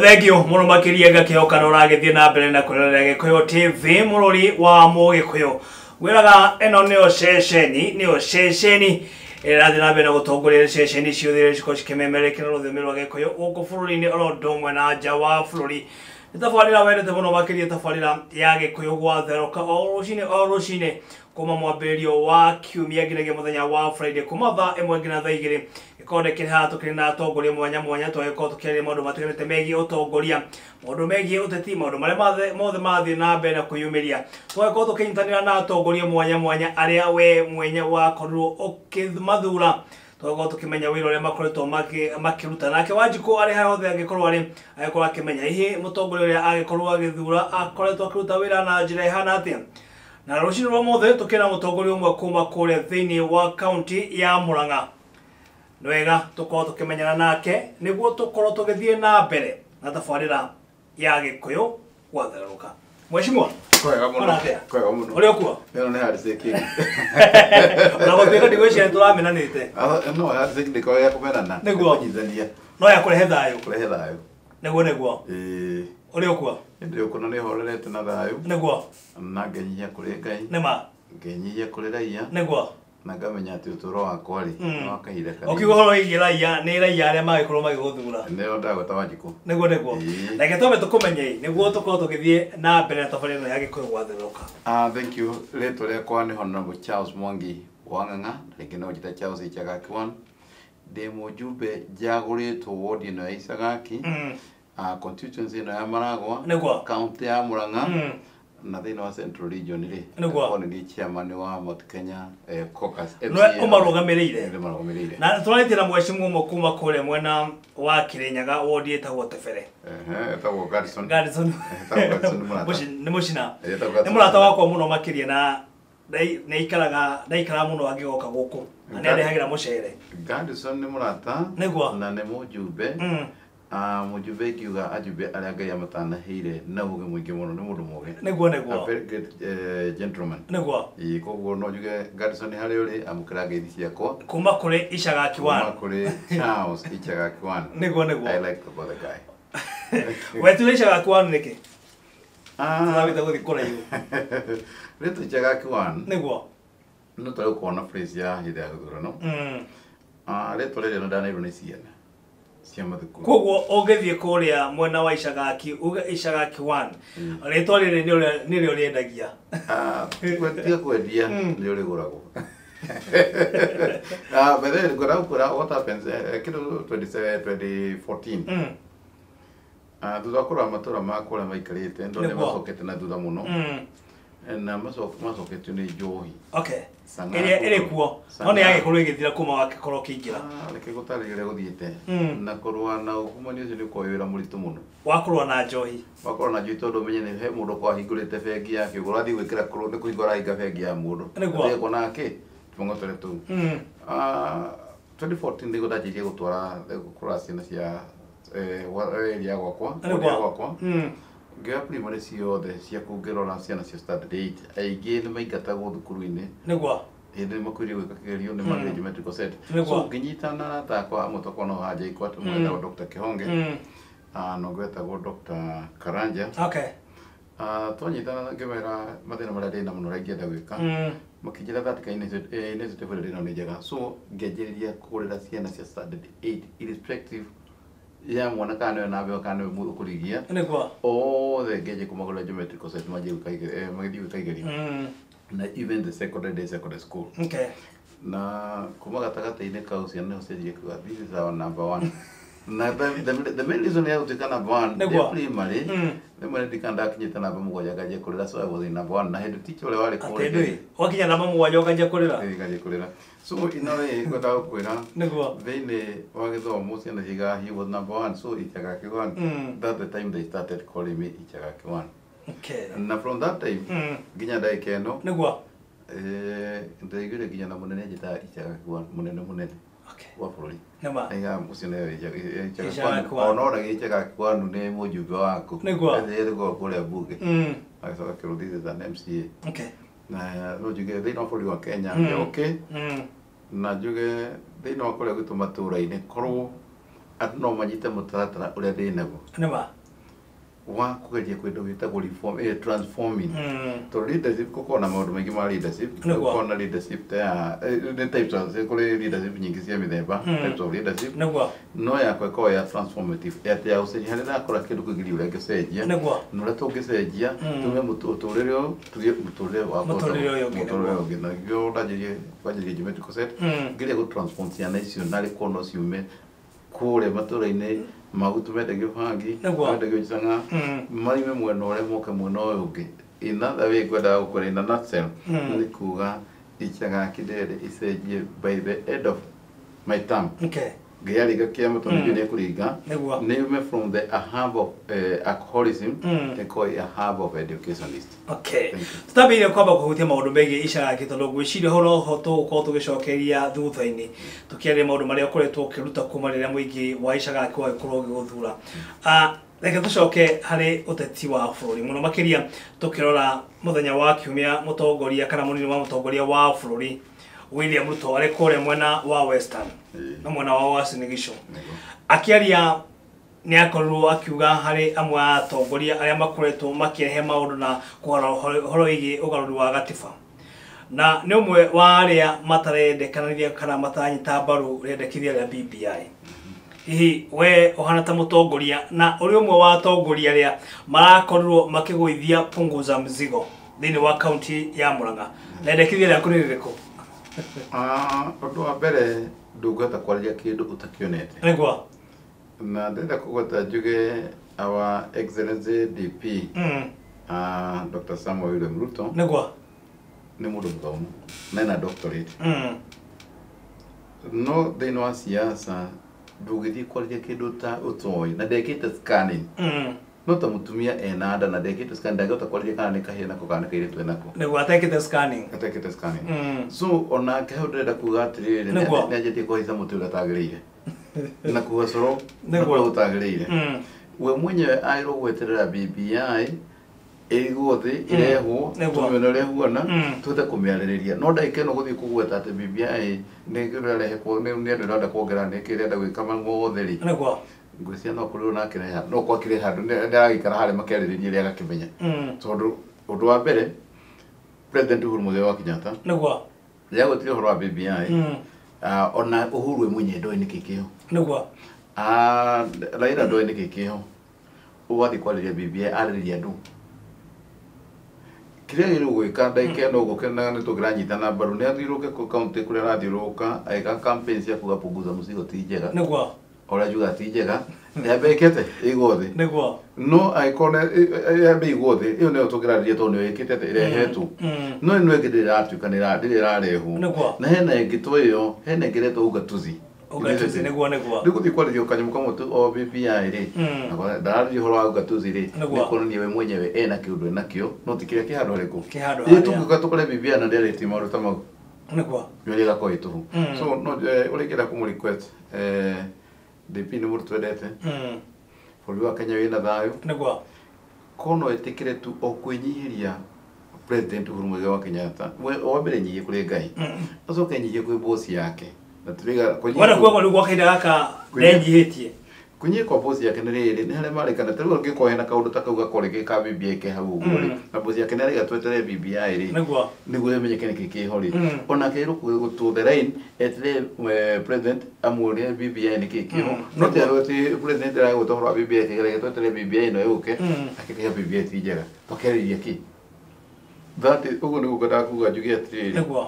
Thengio muno makiria ngakĩhoka no ũragĩthiĩ na mbere na kwĩrorera Gĩkũyũ TV mũrũri wa Mũgĩkũyũ. Ngwĩraga ĩno nĩyo ceceni, nĩyo ceceni ĩrathiĩ na mbere na gũtongoria ceceni ciothe iria cikoragwo cikĩmemerekera rũthiomi rwa Gĩkũyũ gũkũ bũrũri-inĩ oro ũndũ ũmwe na nja wa bũrũri. Nĩ tabarĩra wendete mũno makĩria tabarĩra ya Gĩkũyũ gwatherũka o rũcinĩ kuma mwambĩrĩrio wa kiumia nginyagia mũthenya wa Friday kuma thaa 1 nginya thaa 2 gĩkorwo nĩ kĩrĩ haha tũkĩrĩ na atongoria mwanya mwanya tũgagĩkorwo tũkĩaria maũndũ matiganĩte megiĩ ũtongoria, maũndũ megiĩ ũteti, maũndũ marĩa mothe marathiĩ na mbere na kwĩyumĩria. Tũgagĩkorwo tũkĩnyitanĩra na atongoria mwanya mwanya arĩa we mwenye wakorirwo ũkĩmathura, tũgakorwo tũkĩmenya wĩra ũrĩa makoretwo makĩruta. Nake Wanjikũ arĩ harĩa hothe angĩkorwo arĩ agĩkorwo akĩmenya hihi mũtongoria ũrĩa agĩkorwo agĩthura akoretwo akĩruta wĩra na njĩra ĩhana atĩa. Na rũcinĩ rwa ũmũthĩ tũkĩna mũtongoria ũmwe kuma kũrĩa thĩinĩ wa kaunti ya Murang'a. Nĩ wega tũkorwo tũkĩmenyana nake nĩguo tũkorwo tũgĩthiĩ na mbere na tabarĩra ya Gĩkũyũ gwatherũka. Mheshimiwa, kwega mũno, kwega mũno. Ũrĩ okuo? Ĩno nĩ handshake. Ona gũtuĩka ndigwĩciria nĩtũramenanĩte. No handshake ndĩkoragwo ya kũmenana. Nĩguo. Kũnyitithania. No ya kũrehe thayũ. Kũrehe thayũ. Nĩguo nĩguo. Ĩĩ. Ũrĩ okuo? Ndĩ okuo na nĩhorerete na thayũ. Nĩguo. Na ngenyihia kũrĩ Ngai. Nĩma. Ngenyihia kũrĩ raia. Nĩguo. Na ngamenya atĩ ũtũũro wakwa rĩ, nĩ wa kahinda kanini. Ũkiuga ũhoro wĩgiĩ raia, nĩ raia arĩa magĩkorwo magĩgũthura. Nĩo ndagwĩta Wanjikũ. Nĩguo nĩguo. Reke twambe tũkũmenye nĩguo tũkorwo tũgĩthiĩ na mbere na tabarĩra ĩno ya Gĩkũyũ gwatherũka. Thank you. Rĩtwa rĩakwa nĩ Honorable Charles Mwangi wa Ng'ang'a, rĩngĩ no njĩte Charles Ichagaki 1. Ndĩ mũjumbe njagũrĩtwo ward ĩno ya Icagaki, constituency ĩno ya Maragwa, nĩguo, county ya Murang'a, na thĩinĩ wa Central Region rĩ, nĩguo, nĩ niĩ chairman wa Mount Kenya Caucus. Nĩwe ũmarũgamĩrĩire. Nĩmarũgamĩrĩire. Na tũrarĩtie na mheshimiwa ũmwe kuma kũrĩa mwena wa Kirinyaga ward ĩtagwo Tebere. Ĩtagwo Garrison. Garrison. Ĩtagwo Garrison, nĩ mũrata. Nĩ mũcina. Ĩtagwo Garrison. Nĩ mũrata wakwa mũno makĩria na nĩikaraga mũno angĩgoka gũkũ. Na nĩarehagĩra mũcere. Garrison nĩ mũrata. Nĩguo. Na nĩ mũjumbe. Mũjumbe ingiuga ajumbe arĩa Ngai amatanahĩire na ũgĩ mũingĩ mũno, nĩ mũndũ mũgĩ. Nĩguo nĩguo. A very great gentleman. Nĩguo. Ĩĩ, koguo no njuge Garrison harĩa ũrĩ, amũkĩra ngeithi ciakwa. Kuma kũrĩ Icagaki 1. Kuma kũrĩ Charles Icagaki 1. Nĩguo nĩguo. I like about the guy. Weturire Icagaki 1 nĩkĩ? Tũthamĩte gũthiĩ kũraihu. Rĩtwa Icagaki 1. Nĩguo. No tũrĩ gũkorwo na phrase ya hĩndĩ ya gĩthurano. Rĩtwa rĩrĩ nĩndaneirwo nĩ ciana cia mathukuru. Koguo ũngĩthiĩ kũrĩa mwena wa Icagaki uge Icagaki 1, rĩtwa rĩrĩ nĩrĩo rĩendagia. Tiga kwendia, nĩ ũrĩgũragwo. By the way, ngwenda gũkwĩra what happens, kĩndũ 2014. Thutha wa kũrora matũra ma kũrĩa maikarĩte, ndonire macokete na thutha mũno. Na macoketio nĩ njohi. Okay. Ĩrĩa ĩrĩ kuo, no nĩ yagĩkorwo ĩgĩthira kuma wakĩkorwo ũkĩingĩra. Reke gũtarĩria ũrĩa gũthiĩte. Na kũrũa na ungumania ũcio nĩ ũkoragwo wĩ wĩra mũritũ mũno. Wa kũrũa na njohi. Wa kũrũa na njohi tondũ ũmenye nĩ he mũndũ ũkoragwo ahingũrĩte bengi yake, ũguo ũrathiĩ gwĩkĩra kũrũ nĩ kũhingũra arahinga bengi ya mũndũ. Nĩguo. Athiĩ kuona kĩ? Tũmũng'otore tũu. 2014 nĩguo ndanjĩrĩirie gũtwara kũrora ciana cia area gwakwa, Nĩguo. gwakwa. Ngĩoya primary ciothe cia kũu ngĩrora ciana cia standard 8, aingĩ nĩ maingatagwo thukuru-inĩ. Nĩguo. Hĩndĩ ĩrĩa makwĩrire gwĩka kĩgerio nĩ magĩrĩire geometrical set. Nĩguo. So ngĩnyitana na arata akwa amwe twakoragwo nao haha JKUAT, ũmwe wetagwo Dr. Kihonge, na ũngĩ wetagwo Dr. Karanja. Okay. Twanyitana ngĩmera mathĩna marĩa ndĩ namo na ũrĩa ingĩenda gwĩka. Makĩnjĩra that kind initiative ĩrĩa ndĩ nayo nĩ njega. So ngĩanjĩrĩria kũgũrĩra ciana cia standard 8 irrespective ya mwana kana nĩwe namba ĩyo kana nĩwe ũkũrigia. Nĩguo. Othe ngĩanjia kũmagũrĩra geometrical set manjie gwĩka magĩthiĩ gwĩka igerio. Na even the secondary day secondary school. Okay. Na kuma gatagatĩ-inĩ kau ciana nĩho cianjirie kuga this is our number 1. Na the main reason ya gũtuĩka number 1 Nĩguo. ndĩ primary, rĩmwe nĩndirikana ndakinyĩte namba 7 nganjia kũrĩra, so I was in number 1 na hĩndĩ teacher ũrĩa warĩ Atĩ kũrĩa ndũĩ, wakinya namba 7 ũkanjia kũrĩra? Ĩĩ, nganjia kũrĩra. So in a way ngwendaga gũkwĩra Nĩguo. thĩinĩ wa gĩthomo ciana cigaga he was number 1, so Ichagaki 1. That's the time they started calling me Ichagaki 1. Okay. Na from that time nginya ndagĩka ĩno, Nĩguo. ndaiguire nginya na mũnene anjĩtaga Ichagaki 1, mũnene mũnene. Okay. Wa bũrũri. Nĩma. Aiga mũcio nĩwe Ichagaki Ichagaki 1. 1. Ona ona Ichagaki 1 nĩ mũjumbe waku. Nĩguo. Ethĩ gũkorwo kũrĩa bunge. Agĩcoka akĩrwo this is an MCA. Okay. Na no njuge thĩinĩ wa bũrũri wa Kenya, okay. Na njuge thĩinĩ wa kũrĩa gwitũ matũũra-inĩ, korwo Andũ no manyite mũtaratara ũrĩa ndĩ naguo. Nĩma. Wa kũgeria kwĩndũ gwĩtagwo reform, transforming. Tondũ leadership gũkorwo na maũndũ maingĩ ma leadership, gũkorwo na leadership ta ya nĩ types of, kũrĩ leadership nyingĩ cia mĩthemba, types of leadership. Nĩguo. No yakwa ĩkorwo ya transformative, atĩ ya gũcenjia harĩa ndakora kĩndũ kĩgiria ũrĩa ngĩcenjia. Nĩguo. Na ũrĩa tũngĩcenjia, tume mũtũrĩre ũyũ, tũthiĩ mũtũrĩre wa Mũtũrĩre ũyũ ũngĩ, mũtũrĩre ũyũ ũngĩ. Na nĩkĩo ndanjirie kwanjĩrĩria geometrical set, ngeria gũ transform ciana icio narĩ korwo no ciume kũrĩa matũra-inĩ magutu mendagio bangi, mendagio icang'a, marime mwena ũrĩa moke mwena ũyũ ũngĩ. In other way ngwendaga gũkwĩra in a nutshell, nĩ kuga Ichaga Kidede icenjie by the end of my term. Okay. Ngĩaringa kĩama tondũ nĩ kũringa. Nĩguo. Nĩ yume from the hub of alcoholism, ĩkorwo a hub of educationist. Okay. Thank you. Tutambĩrĩrie kwamba kũhutia maũndũ megiĩ Ichagaki tondũ ngwĩciria ũhoro ũho tũgũkorwo tũgĩcokeria thutha-inĩ tũkĩaria maũndũ marĩa ũkoretwo ũkĩruta kuma rĩrĩa mũingĩ wa Ichagaki wagĩkorwo ũgĩgũthura. Reke tũcoke harĩ ũteti wa bũrũri mũno makĩria tũkĩrora mũthenya wa kiumia mũtongoria kana mũnini wa mũtongoria wa bũrũri William Ruto arĩ kũrĩa mwena wa Western na mwena wa Uasin Gishu. Akĩaria nĩ akorirwo akiuga harĩ amwe a atongoria arĩa makoretwo makĩrehe maũndũ na kũgarũra ũhoro wĩgiĩ ũgarũri wa gatiba. Na nĩ ũmwe wa arĩa matarendekanĩria kana mataranyita mbaru rĩendekithia rĩa BBI. Hihi we ũhana ta mũtongoria na ũrĩ ũmwe wa atongoria arĩa marakorirwo makĩgũithia punguza mzigo thĩinĩ wa kaunti ya Murang'a, rĩendekithia rĩaku nĩ rĩrĩkũ? Ũndũ wa mbere ndũngĩhota kwarĩria kĩndũ ũtakĩonete. Nĩguo. Na ndĩrenda kũgweta njuge Our Excellency DP, Dr. Samuel William Ruto. Nĩguo. Nĩ mũndũ mũthomu na ena doctorate. No thĩinĩ wa siasa ndũngĩthiĩ kwarĩria kĩndũ ta ũtoĩ na ndekĩte scanning. No ta mũtumia ena nda na ndekĩte scanning ndangĩhota kwarĩria kana nĩ kahĩĩ nako kana nĩ kairĩtu enako. Nĩguo atekĩte scanning. Atekĩte scanning. So onake hau ndĩrenda kuga atĩrĩrĩ, nĩ anjĩtie kũhaica mũtĩ ũrĩa ũtagĩrĩire. Na kuga coro na kũrĩa gũtagĩrĩire. We mwenyewe agĩrĩirwo gweterera BBI ĩigwo thĩ ĩrehwo tũmĩone ũrĩa ĩhuana tũhote kũmĩarĩrĩria. No ndagĩka ĩno gũthiĩ kũgweta atĩ BBI nĩ ĩrarehe nĩ andũ ĩrenda kuongerera nĩ kĩ ĩrenda gwĩka mothe rĩ. Nĩguo. Ngwĩciria no kũrĩ nake no kwakĩrĩ handũ nĩ aragĩikara harĩa makĩarĩrĩria rĩrĩa agakĩmenya. Tondũ ũndũ wa mbere President Uhuru Muigai wa Kenyatta Nĩguo. rĩrĩa agwetire ũhoro wa BBI, ona Uhuru we mwenyewe ndoĩ nĩkĩ kĩho. Nĩguo. Raila ndoĩ nĩkĩ kĩho. Ũgathiĩ kwarĩria BBI arĩrĩria andũ. Kĩrĩa agĩrĩirwo gwĩka ndagĩka ĩno ũguo kena nĩ tũngĩranyitana mbaru nĩ athiũrũrũke kũ kaunti kũrĩa arathiũrũrũka agĩka campaign cia kuga punguza mzigo ti njega. Nĩguo. Ũrĩa njugaga ti njega, yambe ĩkĩte ĩigwo thĩ. Nĩguo. No angĩkorwo yambe ĩigwo thĩ, ĩyo nĩyo tũngĩrarĩria tondũ nĩyo ĩkĩte atĩ ĩrehetwo. No ĩno ĩngĩ ndĩrĩ ĩratuĩka ndĩrĩ ĩrarehwo. Nĩguo. Na hena ĩngĩ to ĩyo, hena ĩngĩ ĩretwo ugatuzi. Ugatuzi, nĩguo, nĩguo. Rĩu gũthiĩ kwarĩrio kanyamũ kamwe tu o BBI rĩ, na ndararĩria ũhoro wa ugatuzi rĩ, nĩ kuonania we mwenyewe ena kĩũndũ enakĩo, no ti kĩrĩa kĩ handũ harĩkũ. Kĩ handũ Ithuĩ harĩa. tũngiuga tũkore BBI na ndĩarĩtie maũndũ ta mau. Nĩguo. Nĩ ĩgakorwo ĩ tũhũ. So no ũrĩa ingĩenda kũmũ request, DP nĩ mũndũ twendete. Bũrũri wa Kenya wĩna thayũ. Nĩguo. Korwo no ĩtĩkĩre tu o kwĩnyihĩria President Uhuru Muigai wa Kenyatta. We wa mbere enyihie kũrĩ Ngai. Acoke enyihie kwĩ boss yake. Na tũrĩga kũnyihia Wona kuga rĩu gwa kahinda gaka ndenyihĩtie. Kũnyihia kwa boss yake nĩ rĩrĩ, nĩ harĩa marĩ kana ta rĩu angĩkorwo hena kaũndũ ta kau gakorwo rĩngĩ ka BBI ke hau ũguo rĩ, na boss yake nĩ arĩga tweterere BBI rĩ. Nĩguo. Nĩguo ĩmenyeke nĩkĩ kĩho rĩ. Onake ĩrwo gũtũ the line, eterere president amũrie BBI nĩkĩ kĩho. No ti atĩ president aragweta ũhoro wa BBI kĩgerege tweterere BBI ĩno ĩũke, akĩrĩha BBI ti njega. Tũkĩarĩria kĩ? That is, ũguo nĩguo ngwendaga kuga njuge atĩrĩrĩ. Nĩguo.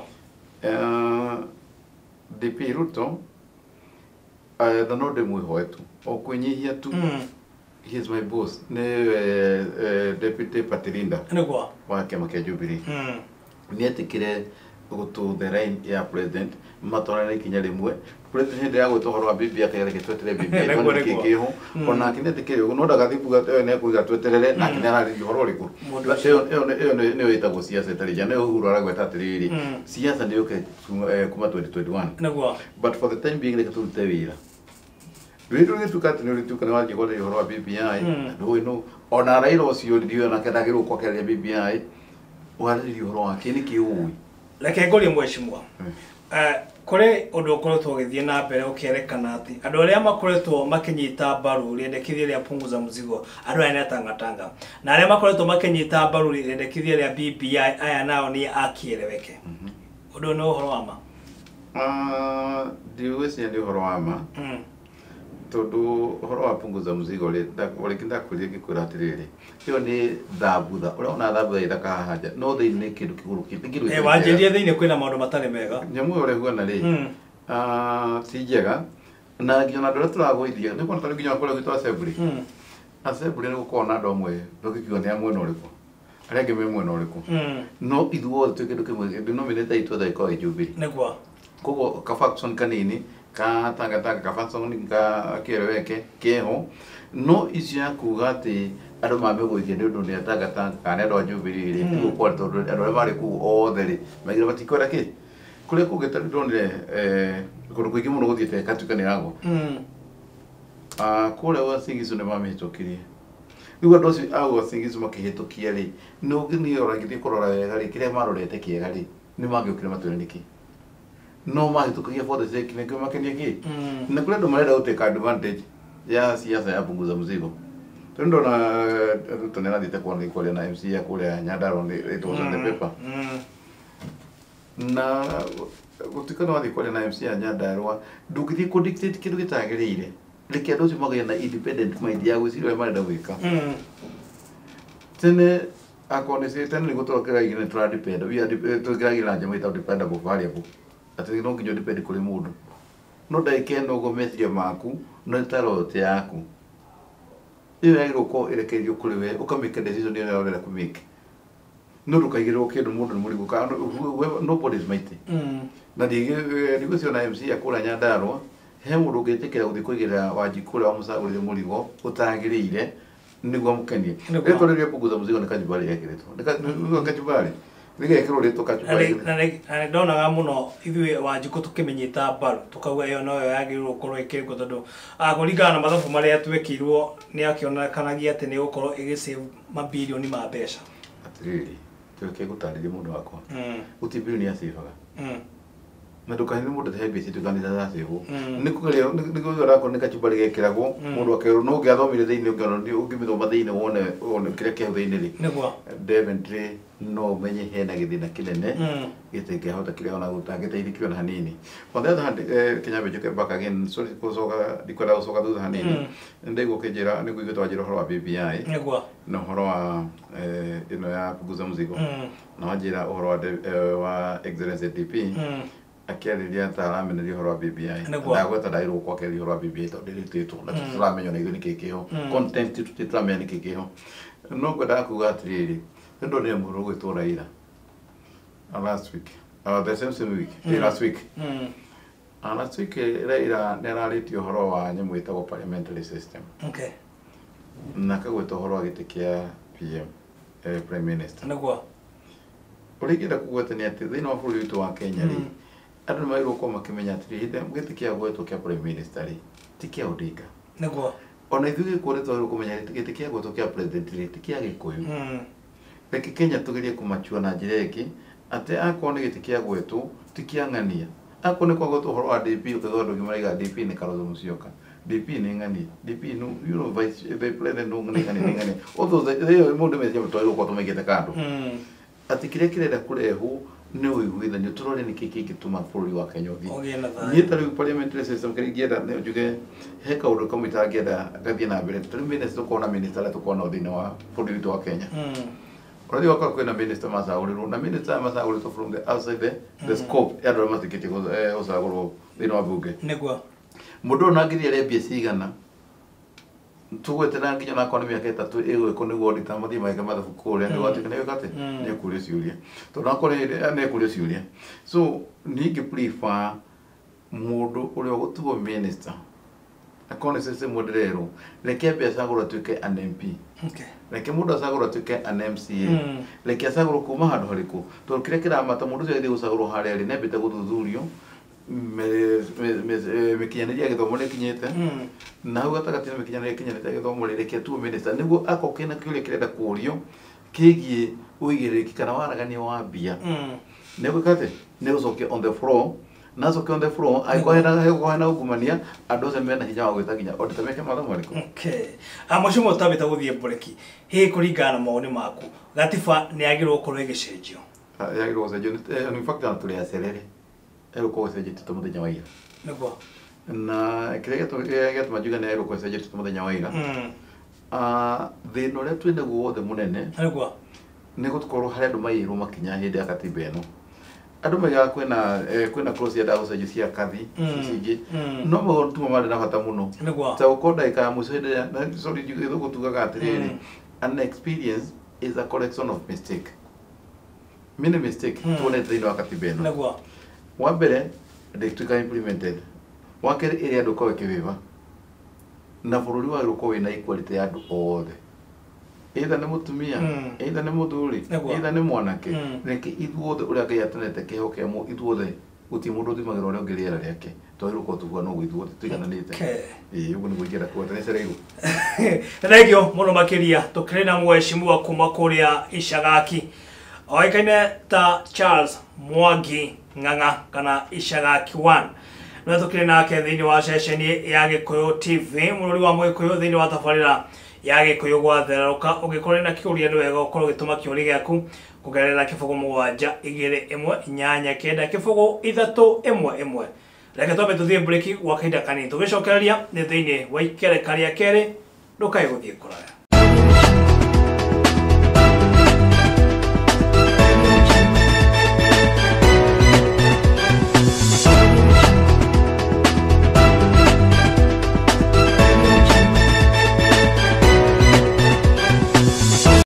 DP Ruto, na no ndĩmwĩhoe tu, o kwĩnyihia tu. He is my boss. Nĩ Deputy Party Leader. Nĩguo. Wa kĩama kĩa Jubilee. Nĩ etĩkĩre gũtũ the line ya president matwarane ikinya rĩmwe. President hĩndĩ ya gwĩta ũhoro wa BBI akĩgereka tweterere BBI, Nĩguo, tondũ nĩkĩ nĩguo. kĩho. Onake nĩ etĩkĩre ũguo, no ndagathiĩ kuga atĩ we nĩ ekuiga tweterere, nake nĩ ararĩria ũhoro ũrĩkũ. Mũndũ ũcio. Ĩyo nĩyo ĩtagwo siasa ĩtarĩ njega. Nĩyo Uhuru aragweta atĩrĩrĩ, siasa nĩ yũke kuma 2021. Nĩguo. But for the time being reke tũrute wĩra. Rĩu rũgĩtuĩka atĩ nĩ ũrĩtuĩka nĩ wathiĩ kwarĩria ũhoro wa BBI, na ndũĩ nũ, ona Raila ũcio ndiũĩ onake ndagĩrĩirwo kwakĩarĩria BBI, warĩrĩria ũhoro wake nĩkĩ ũĩ? Reke ngũrie mheshimiwa. Kũrĩ ũndũ ũkoretwo ũgĩthiĩ na mbere ũkĩerekana atĩ andũ arĩa makoretwo makĩnyita mbaru rĩendekithia rĩa punguza mzigo, andũ aya nĩ atangatanga, na arĩa makoretwo makĩnyita mbaru rĩendekithia rĩa BBI, aya nao nĩ akĩeleweke. Ũndũ ũyũ nĩ ũhoro wa ma? Ndigwĩciria nĩ ũhoro wa ma, tondũ ũhoro wa punguza mzigo rĩ, rĩngĩ ndakwĩrire ngĩkwĩra atĩrĩrĩ, ĩyo nĩ thambutha ũrĩa ona thambutha ĩthaka haha nja, no thĩinĩ nĩ kĩndũ kĩgũrũ nĩ kĩndũ gĩtarĩ kĩega. Wanjĩrire thĩinĩ kwĩna maũndũ matarĩ mega. Nyamũ ĩyo ũrĩa ĩhuana rĩ, ti njega, na nginya ona andũ arĩa tũragũithia nĩ kuona tarĩu nginya kũrĩa gwitũ assembly, assembly nĩ gũkoragwo na andũ amwe ndũngĩkiuga nĩ a mwena ũrĩkũ, arĩa angĩ me mwena ũrĩkũ, no ithuothe twĩ kĩndũ kĩmwe, denominator itũ othe ĩkoragwo ĩ Jubilee. Koguo ka faction kanini ka tangatanga, ka faction ka kĩeleweke keho, no icio ya kuga atĩ andũ mamĩgũithia nĩ ũndũ nĩ atangatanga kana nĩ andũ a Jubilee rĩ, tiguo kwarĩ, tondũ andũ arĩa marĩ kũu othe rĩ maigire matikwenda kĩ kũrĩa kũngĩ. Tarĩu ndonire kũndũ kũingĩ mũno gũthiĩte gatuĩka nĩ yagwa. Kũrĩa Uasin Gishu nĩ mamĩhĩtũkirie. Rĩu andũ acio a Uasin Gishu makĩhĩtũkia rĩ, nĩ ũragĩthiĩ kũrora wega rĩ, kĩrĩa marorete kĩega rĩ, nĩ mangĩũkire matwĩre nĩkĩ no mahĩtũkagia for the sake nĩkĩo makenia kĩ. Na kũrĩ andũ marenda gũtake advantage ya siasa ya punguza mzigo, tondũ ndona Ruto nĩ arathiĩte kwaria na MC ya kũrĩa Nyandarua, nĩ it was on the paper, na gũtuĩka nĩ wathiĩ kwaria na MC ya Nyandarua, ndũngĩthiĩ kũ dictate kĩndũ gĩtagĩrĩire. Reke andũ acio magĩe na independent mind ya gwĩciria ũrĩa marenda gwĩka. Tene akorwo nĩ tene nĩguo tũkĩragia nĩ tũra depend, we are tũkĩragia na nyamũ ĩtagwo dependable variable, atĩ no nginya depend kũrĩ mũndũ, no ndagĩka ĩno ũguo meciria maku no ta loyalty yaku ĩyo yagĩrĩirwo gũkorwo ĩrekereirio kũrĩ we, ũkamake decision ĩrĩa ũrenda kũmake, no ndũkaigĩrĩrwo kĩndũ mũndũ nĩ mũrigo kana nobody is mighty. Na ndigwĩciria na MC ya kũrĩa Nyandarua he mũndũ ũngĩtĩkĩra gũthiĩ kũigĩrĩra Wanjikũ ũrĩa wamũcagũrire mũrigo ũtagĩrĩire nĩguo amũkenie. Rĩtwa rĩrĩa punguza mzigo nĩ kachumbari gekĩrĩtwo, nĩ kachumbari rĩgekĩrwo rĩtwa kachumbari. Na nĩ ndonaga mũno ithuĩ Wanjikũ tũkĩmĩnyita mbaru, tũkauga ĩyo noyo yagĩrĩirwo gũkorwo ĩkĩrĩkwo, tondũ kũringana na mathabu marĩa twekirwo nĩ akĩonekanagia atĩ nĩ ĩgũkorwo ĩgĩsave mabirioni ma mbeca. Atĩrĩrĩ, tũreke gũtarĩria mũndũ wakwa, gũtirĩ birioni yacibaga, na ndũkahithe mũndũ he mbia cituĩkanĩte zacĩbwo. Nĩ kũgeria nĩ kũgeria onakorwo nĩ kachumbari gekĩragwo mũndũ akerwo, no ũngĩathomire thĩinĩ, ũngĩona ũngĩmĩthoma thĩinĩ wone kĩrĩa kĩho thĩinĩ rĩ, definitely no ũmenye hena gĩthĩna kĩnene gĩtingĩhota kĩrĩa ona gũtangĩteithĩkio ona hanini. On the other hand, Kenya njoke back again, sorry gũcoka, ndikwenda gũcoka thutha hanini. Nĩ ndaigua ũkĩnjĩra nĩ ngũiguĩte wanjĩra ũhoro wa BBI na ũhoro wa ĩno ya punguza mzigo, na wanjĩra ũhoro wa Excellency DP akĩarĩria ta arameneria ũhoro wa BBI. Ndagweta ndairwo gwakĩrĩria ũhoro wa BBI tondũ ndĩrĩtĩtwo na tũtiramenya ona ithuĩ nĩkĩ kĩho, content tũtiramenya nĩkĩ kĩho, no ngwendaga kuga atĩrĩrĩ, nĩ ndonire mũndũ ũgwĩtwo Raila last week, the same week, last week. Last week Raila nĩ ararĩtie ũhoro wa nyamũ ĩtagwo parliamentary system, na akagweta ũhoro wa gĩtĩ kĩa PM, prime minister. Ũrĩa ingĩenda kũgweta nĩ atĩ thĩinĩ wa bũrũri witũ wa Kenya rĩ, andũ nĩ magĩrĩirwo gũkorwo makĩmenya atĩrĩ, hĩndĩ ĩrĩa gĩtĩ kĩa gwetwo kĩa prime minister rĩ, ti kĩa Odinga. Ona ithuĩ Gĩkũyũ nĩ twagĩrĩirwo kũmenya gĩtĩ kĩa gwetwo kĩa president rĩ, ti kĩa Gĩkũyũ. Reke Kenya tũgerie kũmachua na njĩra ĩngĩ, atĩ akorwo nĩ gĩtĩ kĩa gwetwo ti kĩa ng'ania, akorwo nĩ kwagwetwo ũhoro wa DP, ũkaigua andũ aingĩ maraiga DP nĩ Kalonzo Musyoka, DP nĩ ng'ania, DP no you know vice the president no nĩ ng'ania, nĩ ng'ania. Although ĩyo mũndũ meciria twagĩrĩirwo gũkorwo tũmaigĩte kando, atĩ kĩrĩa kĩrenda kũrehwo nĩ ũiguithanio, tũrore nĩkĩ kĩngĩtũma bũrũri wa Kenya ũthiĩ. Ũgĩe na thayũ. Niĩ ta rĩu parliamentary system, kĩrĩa ingĩenda nĩ njuge he kaũndũ kamwe itangĩenda gathiĩ na mbere. Ta rĩu minister, tũkorwo na minister arĩa tũkorwo nao thĩinĩ wa bũrũri witũ wa Kenya, ũrathiĩ ũgakora kwĩna minister macagũrĩrwo, na minister aya macagũrĩtwo from the outside the scope ya andũ arĩa matuĩkĩtie gũcagũrwo thĩinĩ wa bunge. Mũndũ ũyũ nangĩthiĩ arĩa mbia cigana tũgwetera nginya onakorwo nĩ mĩaka 3 ĩgwĩkwo nĩguo auditor mathiĩ magĩke mathabu kũrĩa, nĩguo atuĩke nĩ gwĩka atĩ nĩ ekũrio ciũria, tondũ onakorwo nĩ ekũrio ciũria. So niĩ ingĩ prefer mũndũ ũrĩa ũgũtuo minister, akorwo nĩ system ndĩrerwo, reke ambe acagũrwo atuĩke an MP, reke mũndũ acagũrwo atuĩke an MCA, reke acagũrwo kuma handũ harĩkũ, tondũ kĩrĩa kĩramata mũndũ ũcio agĩthiĩ gũcagũrwo harĩa rĩ, nĩambĩte gũthuthurio mĩkinyanĩrie ya gĩthomo nĩ ĩkinyĩte, na hau gatagatĩ nĩ mĩkinyanĩrie ĩkinyanĩte ya gĩthomo rĩ, reke atuo minister nĩguo akorwo kĩna kĩũria kĩrenda kũrio kĩgiĩ ũigĩrĩrĩki kana waragania wa mbia, nĩ gwĩka atĩ nĩ gũcokia on the floor. Nacoke on the floor angĩkorwo hena ungumania, andũ acio mena hinya wa gwĩta nginya auditor meke mathomo marĩkũ. Okay. Mũcimo ũtambĩte gũthiĩ mbureki, hihi kũringana na mawoni maku, gatiba nĩ yagĩrĩirwo gũkorwo ĩgĩcenjio? Yagĩrĩirwo gũcenjio in fact ona tũrĩ acerere, ĩgũkorwo ĩcenjetio ta mũthenya wa ira. Na kĩrĩa gĩatũma njuge nĩ yagĩrĩirwo gũkorwo ĩcenjetio ta mũthenya wa ira, thĩna ũrĩa twĩ naguo wothe mũnene nĩ gũkorwo harĩ andũ maiyĩrwo makinya hĩndĩ ya katiba ĩno. Andũ maigaga kwĩna clause ciendaga gũcenjio cia kathi ici ingĩ, no maũndũ timo marĩ na bata mũno ta gũkorwo ndagĩka ya mũico hĩndĩ ĩrĩa na sorry, gĩthũngũ tugaga atĩrĩrĩ, "An experience is a collection of mistake." Many mistake tuonete thĩinĩ wa katiba ĩno. Wa mbere, ndĩtuĩka implemented. Wa kerĩ, ĩrĩa andũ korwo ĩkĩbĩba na bũrũri wagĩrĩirwo gũkorwo wĩna equality ya andũ othe, either nĩ mũtumia, either nĩ mũthuri, either nĩ mwanake. Reke ithuothe ũrĩa Ngai atũnete kĩheo kĩa ithuothe, gũtirĩ mũndũ ũthimagĩra ũrĩa ũngĩ rĩera rĩake, twagĩrĩirwo gũkorwo tũhuana ũguo ithuothe tũigananĩte. Ĩĩ, ũguo nĩguo ingĩenda kuga, nĩ cereirwo. Thengio mũno makĩria. Tũkĩrĩ na mheshimiwa kuma kũrĩa Icagaki oĩkaine ta Charles Mwangi Ng'ang'a kana Icagaki 1, nĩwe tũkĩrĩ nake thĩinĩ wa ceceni ya Gĩkũyũ TV, mũrũri wa Mũgĩkũyũ, thĩinĩ wa tabarĩra ya Gĩkũyũ gwatherũka. Ũngĩkorwo na kĩũria, nĩ wega ũkorwo ũgĩtũma kĩũria gĩaku kũgerera 0721890311. Reke twambe tũthiĩ breki gwa kahinda kanini, tũgĩcokereria nĩ thĩinĩ wa ikereka rĩa kerĩ. Ndũkae gũthiĩ kũraya.